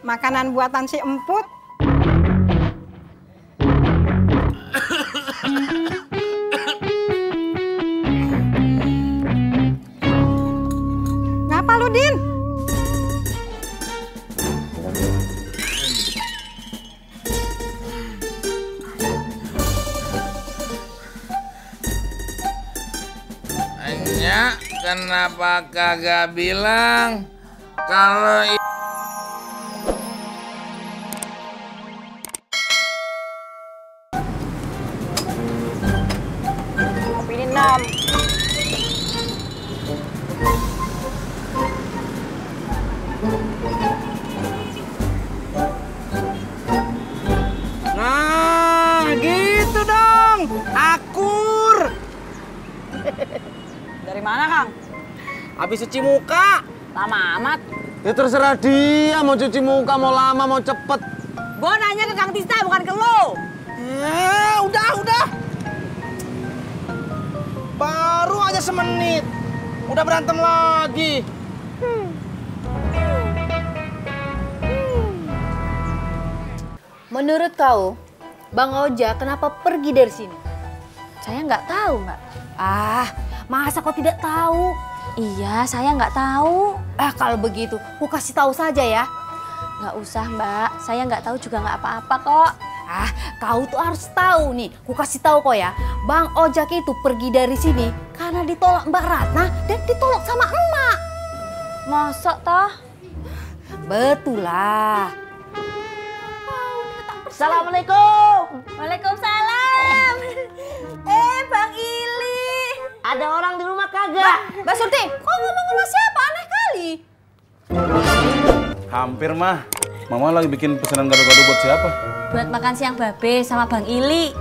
Makanan buatan si Emput. Ngapa lu, Din? Anya, kenapa kagak bilang kalau Kopi ini 6. Nah, gitu dong. Akur. Dari mana, Kang? Habis cuci muka. Lama amat. Ya terserah dia mau cuci muka, mau lama, mau cepet. Gua nanya ke Kang Tisna, bukan ke lu. Udah. Baru aja semenit. Udah berantem lagi. Menurut kau, Bang Oja kenapa pergi dari sini? Saya nggak tahu, Mbak. Ah, masa kau tidak tahu? Iya, saya nggak tahu. Kalau begitu, ku kasih tahu saja ya. Nggak usah, Mbak. Saya nggak tahu juga nggak apa-apa kok. Kau tuh harus tahu nih. Ku kasih tahu kok ya. Bang Ojak itu pergi dari sini karena ditolak Mbak Ratna dan ditolak sama emak. Mosok toh? Betul lah. Assalamualaikum. Waalaikumsalam. Bang Ili. Ada orang di rumah kagak? Mbak Surti, kok ngomong sama siapa? Aneh kali. Hampir, Mah. Mama lagi bikin pesanan gado-gado buat siapa? Buat makan siang Babe sama Bang Ili.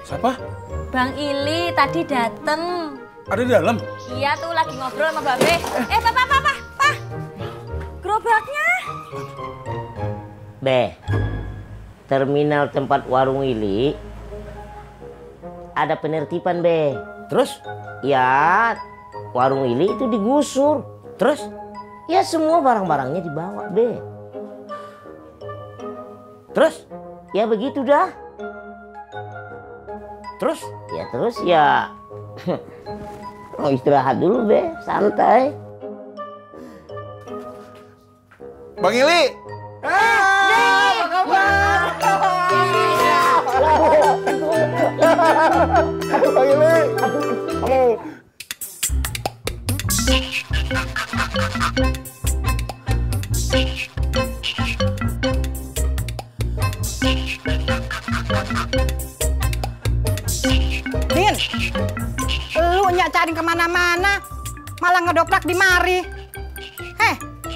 Siapa? Bang Ili tadi dateng. Ada di dalam? Iya tuh lagi ngobrol sama Babe. Pak. Gerobaknya. Be, terminal tempat warung Ili ada penertiban, Be. Terus? Ya, warung Ili itu digusur. Terus? Ya semua barang-barangnya dibawa, Be. Terus? Ya begitu dah. Terus? Ya terus ya mau istirahat dulu, Be. Santai. Bang Ili! Apa kabar? Bang Ili! Halo. Din, lu nyak cari kemana-mana, malah ngedoprak di mari.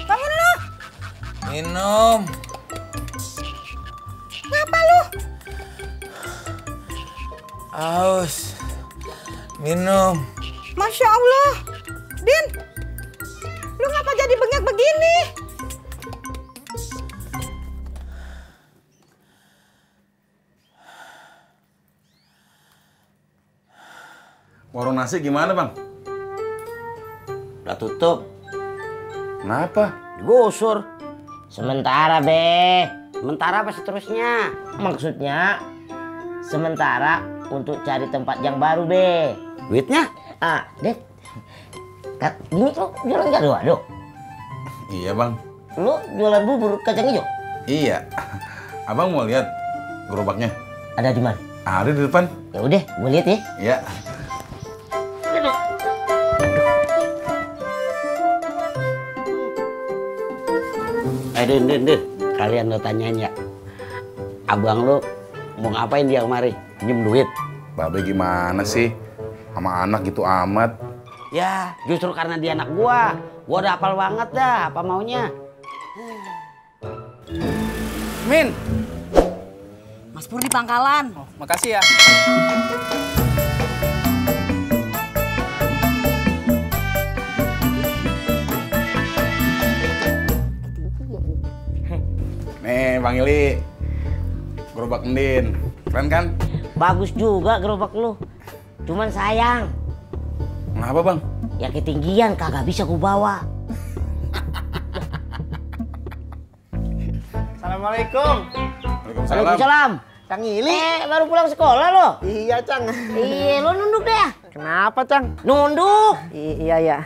Bangun lu. minum? Ngapa lu? Aus. Minum. Masya Allah. Din, lu ngapa jadi bengek begini? Warung nasi gimana, Bang? Udah tutup. Kenapa? Digusur. Sementara, Be. Sementara apa seterusnya? Maksudnya sementara untuk cari tempat yang baru, Be. Duitnya? Dek. Gini tuh jualan gado-gado. Iya, Bang. Lu jualan bubur kacang hijau? Iya. Abang mau lihat gerobaknya? Ada di mana? Ada di depan. Ya udah, gue lihat ya. Iya. Din, kalian lo tanyain ya, abang lo mau ngapain dia kemari? Pinjem duit? Babe gimana sih? Sama anak gitu amat. Ya, justru karena dia anak gua udah hafal banget dah apa maunya. Min. Mas Pur di pangkalan. Makasih ya. Nih, Bang Ili. Gerobak Ndin. Keren kan? Bagus juga gerobak lu. Cuman sayang, Kenapa, Bang? ya ketinggian kagak bisa ku bawa. Assalamualaikum. Waalaikumsalam. Waalaikumsalam. Kang Ili, baru pulang sekolah lo? Iya, Cang. Iya, lo nunduk deh. Kenapa, Cang? Nunduk. Iya, ya.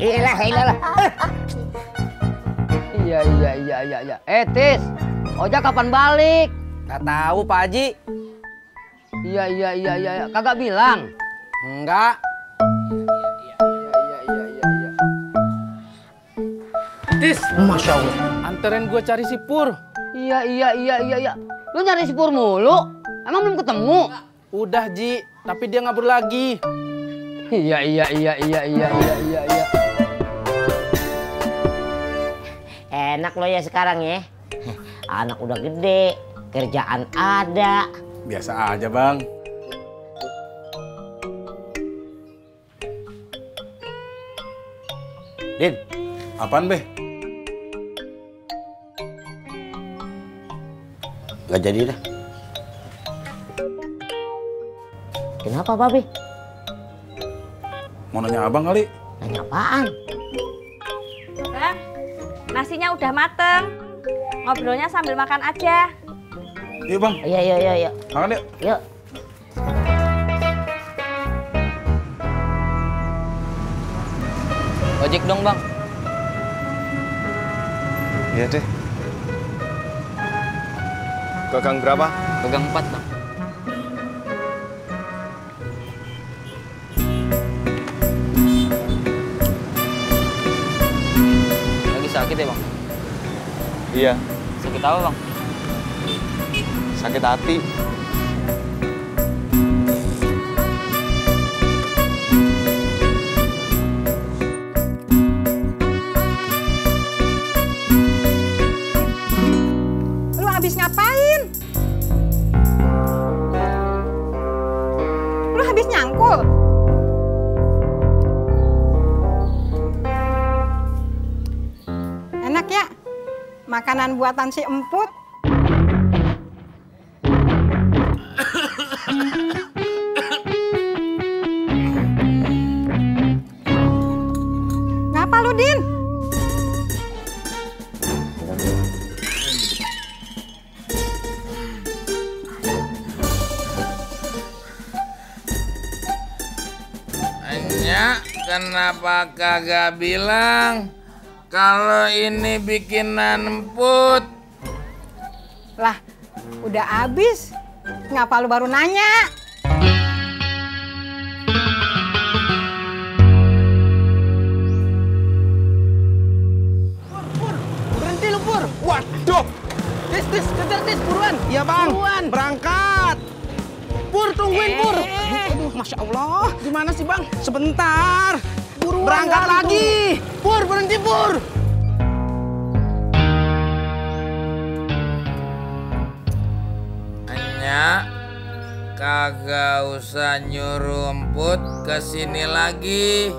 Iyalah. Iya. Tis, Ojak kapan balik? Nggak tahu, Pak Haji. Iya. Kagak bilang. Enggak. Tis, Masya Allah. anterin gue cari si Pur. Iya. Lu nyari si Pur mulu? Emang belum ketemu? Udah, Ji. Tapi dia ngabur lagi. Iya. Enak lo ya sekarang ya. Anak udah gede, kerjaan ada. Biasa aja, Bang. Din, Apaan, Be? nggak jadi dah. Kenapa, Babe? Mau nanya abang kali? Nanya apaan? Bang, nasinya udah mateng. Ngobrolnya sambil makan aja. Yuk, Bang. Iya. Makan yuk. Yuk. Ojek dong, Bang. Iya deh. Ke gang berapa? Ke gang 4, Bang. Lagi sakit ya, Bang? Iya, Sakit apa, Bang? sakit hati. Lu habis ngapain? Lu habis nyangkul? Enak ya? Makanan buatan si Emput. Ngapa lu, Din? Anya, kenapa kagak bilang kalau ini bikinan Emput? Lah, udah habis. Ngapa lu baru nanya? Berhenti lu, Pur. Waduh. Tis, kejar, Tis. Buruan. Iya, Bang. Buruan. Berangkat. Pur, tungguin, Pur. Aduh, Masya Allah. Gimana sih, Bang? Sebentar. Buruan. Berangkat lagi. Pur, berhenti, Pur. Anya, kagak usah nyuruh Emput kesini lagi.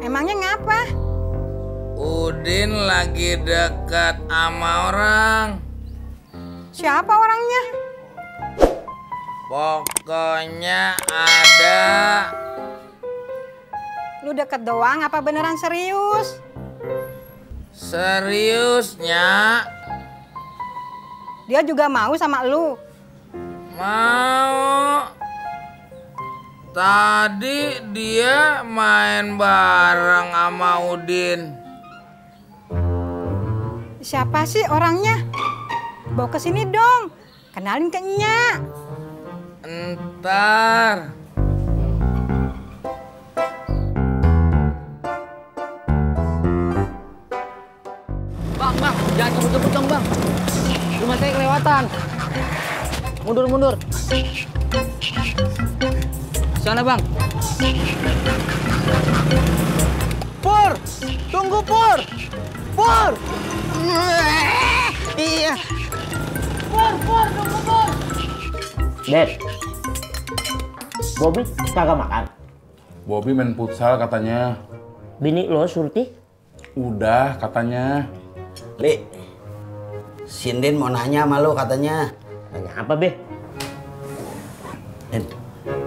Emangnya ngapa? Udin lagi dekat sama orang. Siapa orangnya? Pokoknya ada. Lu deket doang apa beneran serius? Seriusnya Dia juga mau sama lu? mau. Tadi dia main bareng sama Udin. Siapa sih orangnya? Bawa ke sini dong. Kenalin ke Nya. Entar. Bang, jangan ngebut-ngebut dong, Bang. Rumah saya kelewatan. Mundur. Sana, Bang. Pur, tunggu, Pur. Pur. Iya. Pur, tunggu, Pur. Dad. Bobby kagak makan. Bobby main futsal katanya. Bini lo, Surti? Udah katanya. Li, Sindin mau nanya sama lu katanya. Nanya apa, Be? Din,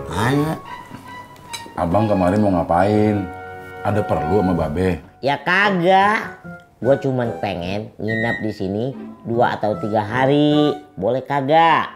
nanya. Abang kemarin mau ngapain? Ada perlu sama Babe? Ya kagak. Gue cuman pengen nginap di sini 2 atau 3 hari. Boleh kagak?